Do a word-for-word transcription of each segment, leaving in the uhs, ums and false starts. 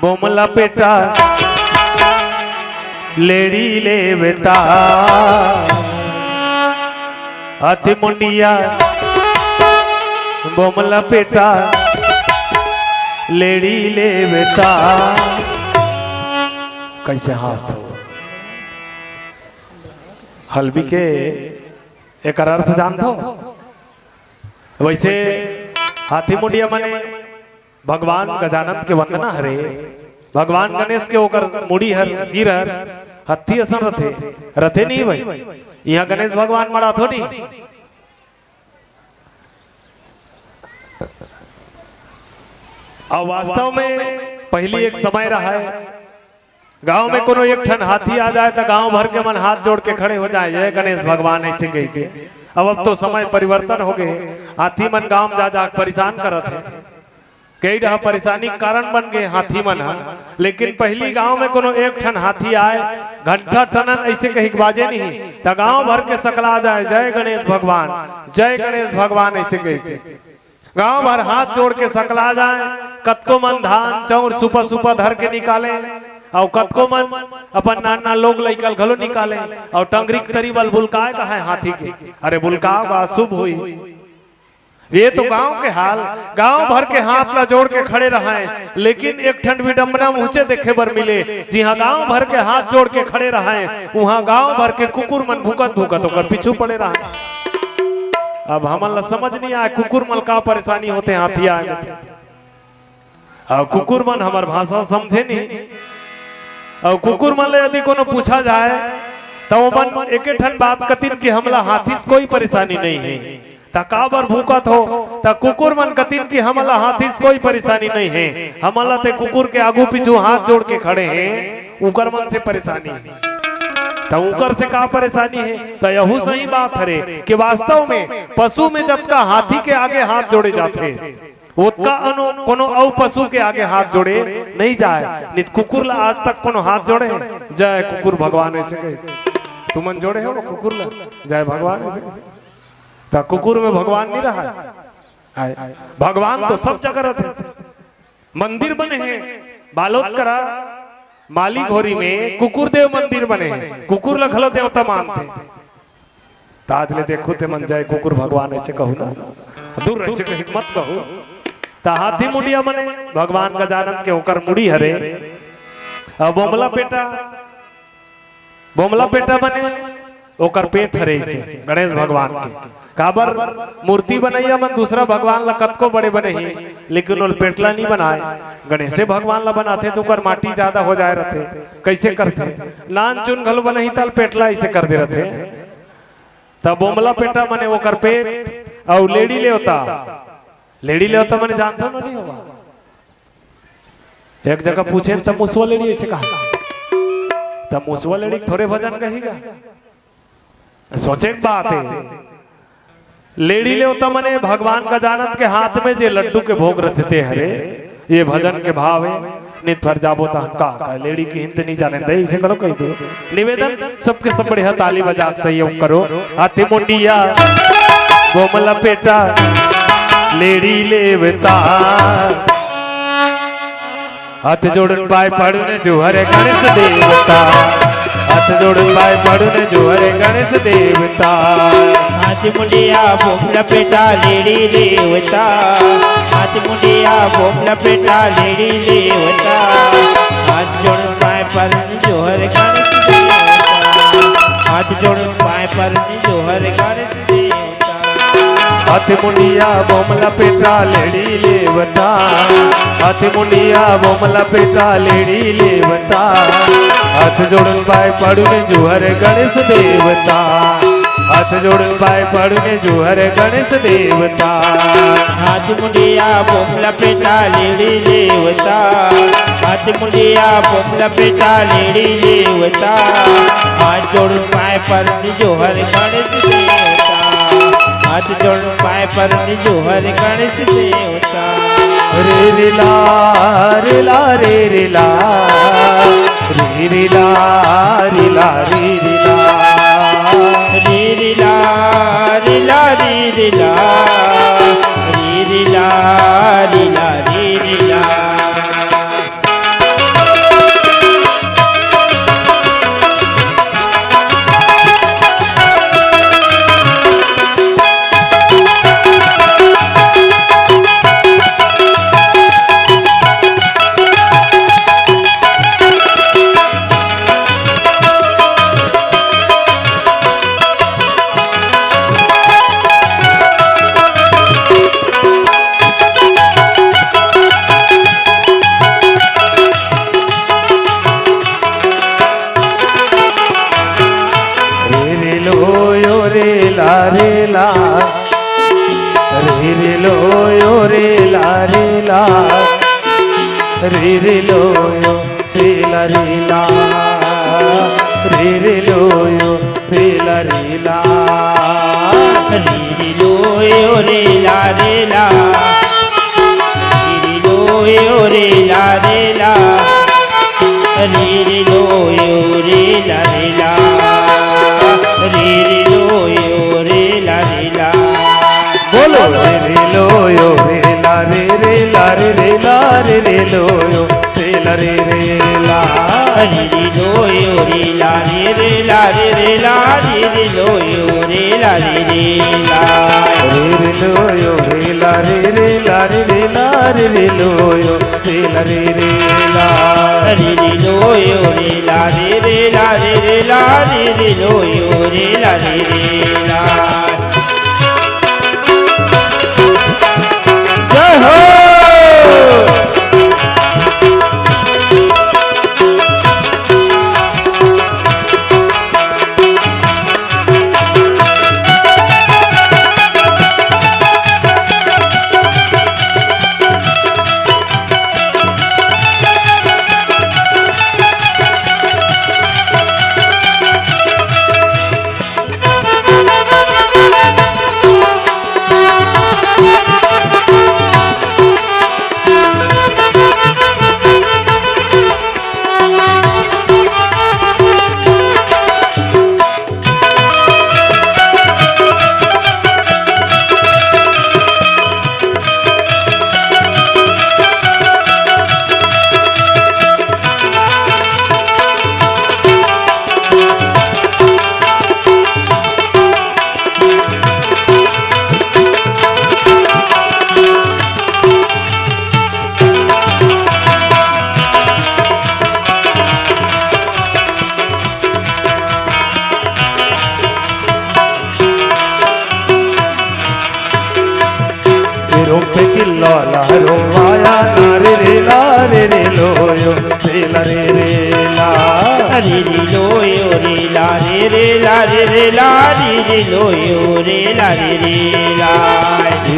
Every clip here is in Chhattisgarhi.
बोमला पेटा लेड़ी लेवता, हाथी मुंडिया बोमला पेटा लेड़ी लेवता। कैसे हाथ हो हलबी के एकर अर्थ जानथो? वैसे हाथी मुंडिया मने भगवान गजानन के वंदना हरे। भगवान गणेश के ओकर मुड़ी हर, सिर हर हत्ती असन रथे, रथे नहीं भाई? यहाँ गणेश भगवान मड़ाथो नहीं। अब वास्तव में पहली एक समय रहा है, गांव में कोनो एक ठन हाथी आ जाए त गांव भर के मन हाथ जोड़ के खड़े हो जाए, "जय गणेश भगवान," ऐसे कह के। अब, अब तो समय परिवर्तन हो गए, हाथी मन गांव जा जा के परेशान करत है। कई रहा परेशानी के कारण बन गए हाथी मन ह। लेकिन पहली गांव में कोनो एक ठन हाथी आए, घंटा टनन ऐसे कही के बाजे नहीं, त गांव भर के सकला जाए, "जय गणेश भगवान, जय गणेश भगवान," ऐसे कह के गांव भर हाथ जोड़ के सकला जाए। कतको मन धान, चाउर, सुपा सुपा धर के निकाले, अउ कतको मन अपन नान नान लोग लइका ल घलो निकाले, अउ टंगरी के तरी बल बुलकाए कहाए हाथी के, "अरे बुलकाओ बा, शुभ हुई।" ये तो गांव के हाल, गांव भर के हाथ ला जोड़ के खड़े रहाए, लेकिन एक ठन विडंबना मुहचे देखे बर मिले, जिहां गांव भर के हाथ जोड़ के खड़े रहाए, उहां गांव भर के कुकुर मन भूकत भूकत ओकर पीछू पड़े रहाए। अब हमन ला समझ नहीं आए कुकुर मन का परेशानी होते हाथी आए में। अउ कुकुर मन हमर भाषा समझे नहीं। अउ कुकुर मन ले यदि कोनो पूछा जाए, त ओमन एके ठन बात कतिन कि हमला हाथी से कोई परेशानी नहीं है। त काबर भूकत हो? त कुकुर मन कतिन कि हमला हाथी से कोई परेशानी नहीं है, हमला ते कुकुर के आगू पीछू हाथ जोड़ के खड़े हैं, उकर मन से परेशानी है। त उकर से का परेशानी है? त यहू सही बात हरे कि वास्तव में पशु में जतका हाथी के आगे हाथ जोड़े जाथे, ओतका अनु कोनो अउ पशु के आगे हाथ जोड़े नहीं जाए। नित कुकुर ला आज तक कोनो हाथ जोड़े हे? जय कुकुर भगवान ऐसे कहे। तुमन जोड़े हो कुकुर ला? जय भगवान ऐसे कहे। त कुकुर में भगवान नहीं रहा है? भगवान तो सब जगह रहते। मंदिर बने हैं बालोद करा, माली घोरी में कुकुर देव मंदिर बने हैं, कुकुर ला घलो देवता मानथे। त आज ले देखो ते मन जय कुकुर भगवान ऐसे कहू ना, दूर ऐसे कही मत कहू। त हाथी मुंडिया मने भगवान गजानन के ओकर मुड़ी हरे, अउ बोमला पेटा, बोमला पेटा मने ओकर पेट हरे ऐसे गणेश भगवान के। काबर मूर्ति बनैया मन दूसरा भगवान ला कतको बड़े बने ही, लेकिन ओल पेटला नहीं बनाए। गणेशे भगवान ला बनाथे त ओकर माटी ज्यादा हो जाए रहथे। कैसे करथे? नान चुन घलो बनही तल पेटला ऐसे कर दे रहथे। त बोमला पेटा मने ओकर पेट अउ लेड़ी लेवता, लेड़ी लेवता मने जानता न नहीं होगा। एक जगह पूछे त मुसवा लेड़ी ऐसे कहा, त मुसवा लेड़ी थोरे भजन कही गा। सोचे के बात है, लेड़ी लेवता मने भगवान गजानन के हाथ में जे लड्डू के भोग रचते हरे, ये भजन के भाव है। नित भर जाबो त हम का का लेड़ी की हिंद नहीं जाने दे, इसे करो कही दो। निवेदन सबके सब बढ़िया ताली बजा के सहयोग करो। हाथी मुंडिया बोमला पेटा लेड़ी लेवता, हाथ जोड़न पाए पड़ुन जुहर गणेश देवता, हाथ जोड़न पाए पड़ुन जुहर गणेश देवता। हाथ मुंडिया बोमला पेटा लेड़ी देवता, हाथ मुंडिया बोमला पेटा लेड़ी देवता। हाथ जोड़न पाए पड़ुन जुहर गणेश देवता, हाथ जोड़न पाए पड़ुन जुहर गणेश देवता। हाथ मुंडिया बोमला पेटा लेड़ी लेवता, हाथ मुंडिया बोमला पेटा लेड़ी लेवता। हाथ जोड़न पाए पड़ुन जुहर गणेश देवता, हाथ जोड़न पाए पड़ुन जुहर गणेश देवता। हाथ मुंडिया बोमला पेटा लेड़ी लेवता, हाथ मुंडिया बोमला पेटा लेड़ी लेवता। हाथ जोड़न पाए पड़ुन जुहर गणेश देवता, हाथ जोड़न पाए पड़ुन जुहर गणेश देवता। रे रे ला, रे ला, रे रे ला, रे रे ला, रे ला, रे रे ला। रे रे ला, रे ला, रे रे ला, रे रे ला, रे ला, रे रे रे लो यो रे ला रे ला। रे रे लो यो रे ला रे ला। रे रे लो यो रे ला रे ला। रे रे लो यो रे ला रे ला। रे रे लो यो रे ला रे ला। रे रे लो यो रे ला रे ला। रे रे लो यो रे ला रे ला। रे रे लो यो रे ला रे ला। बोलो। रे रे लो यो रे ला रे रे ला रे रे ला रे रे लो यो रे ला रे रे ला। रे रे लो यो रे ला रे रे ला रे रे ला रे रे लो यो रे ला रे रे ला। रे रे लो यो रे ला रे रे ला रे रे ला रे रे लो यो रे ला रे रे ला। रे रे लो यो रे ला रे रे ला रे रे ला रे रे लो यो रे ला रे रे ला। जय हो। रूप किल्लो लहरो वाया ना रे रे ला रे रे लो यो रे ला रे रे ला। रे रे लो यो रे ला रे रे ला रे रे ला रे रे लो यो रे ला रे रे ला।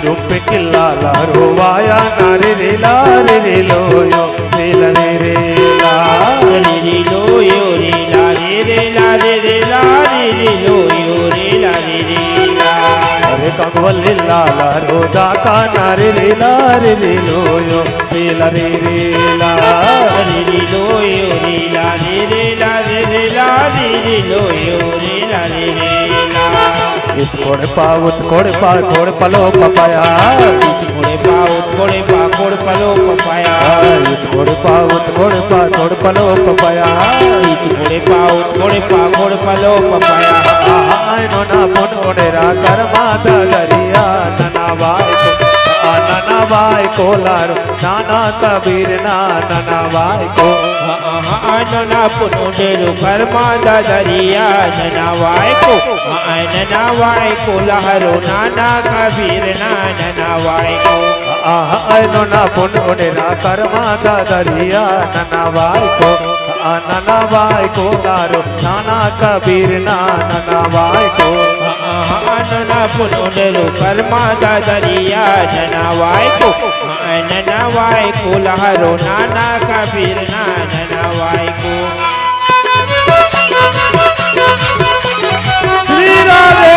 रूप किल्ला लहरो वाया ना रे रे ला रे रे लो यो रे ला रे रे ला। रे रे लो यो रे ला रे रे ला रे रे ला रे रे लो यो रे ला रे रे ला। अरे कंगवल ला ला रो दाका ना रे रे ला रे रे लो यो रे ला रे रे ला। रे रे लो यो रे ला रे रे ला रे रे ला रे रे लो यो रे ला रे रे ला। इत कोड़े पा, उत कोड़े पा, कोड़ पलो पपाया। इत कोड़े पा, उत कोड़े पा, कोड़ पलो पपाया। इत कोड़े पा, उत कोड़े पा, कोड़ पलो पपाया। इत कोड़े पा, उत कोड़े पा, कोड़ पलो पपाया। आय नो ना पुन उड़ेरा कर माता दरिया नना वाय को, आ नना वाय को लारो नाना कबीर ना नना वाय को। आय नना पुन उड़ेरो कर माता दरिया नना वाय को। आय नना वाय को लहरो नाना कबीर ना नना वाय को। आय नना पुन उड़ेरा कर माता दरिया नना वाय को। आ नना वाय को लारो नाना कबीर ना नना वाय को। आय नना पुन उड़ेरो कर माता दरिया नना वाय को। आय नना वाय को लहरो नाना कबीर ना नना वाय को। श्री राधे।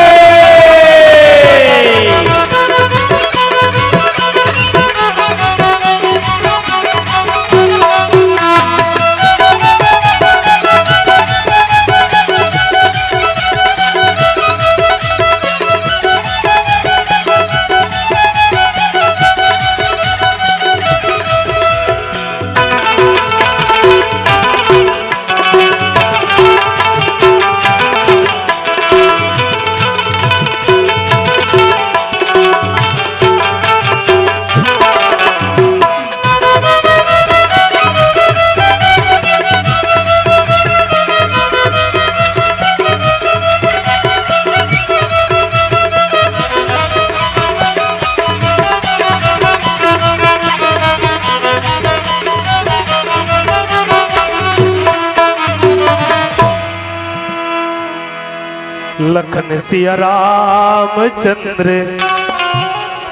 लखन सिया रामचंद्र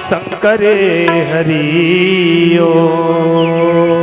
शंकर हरि ओम।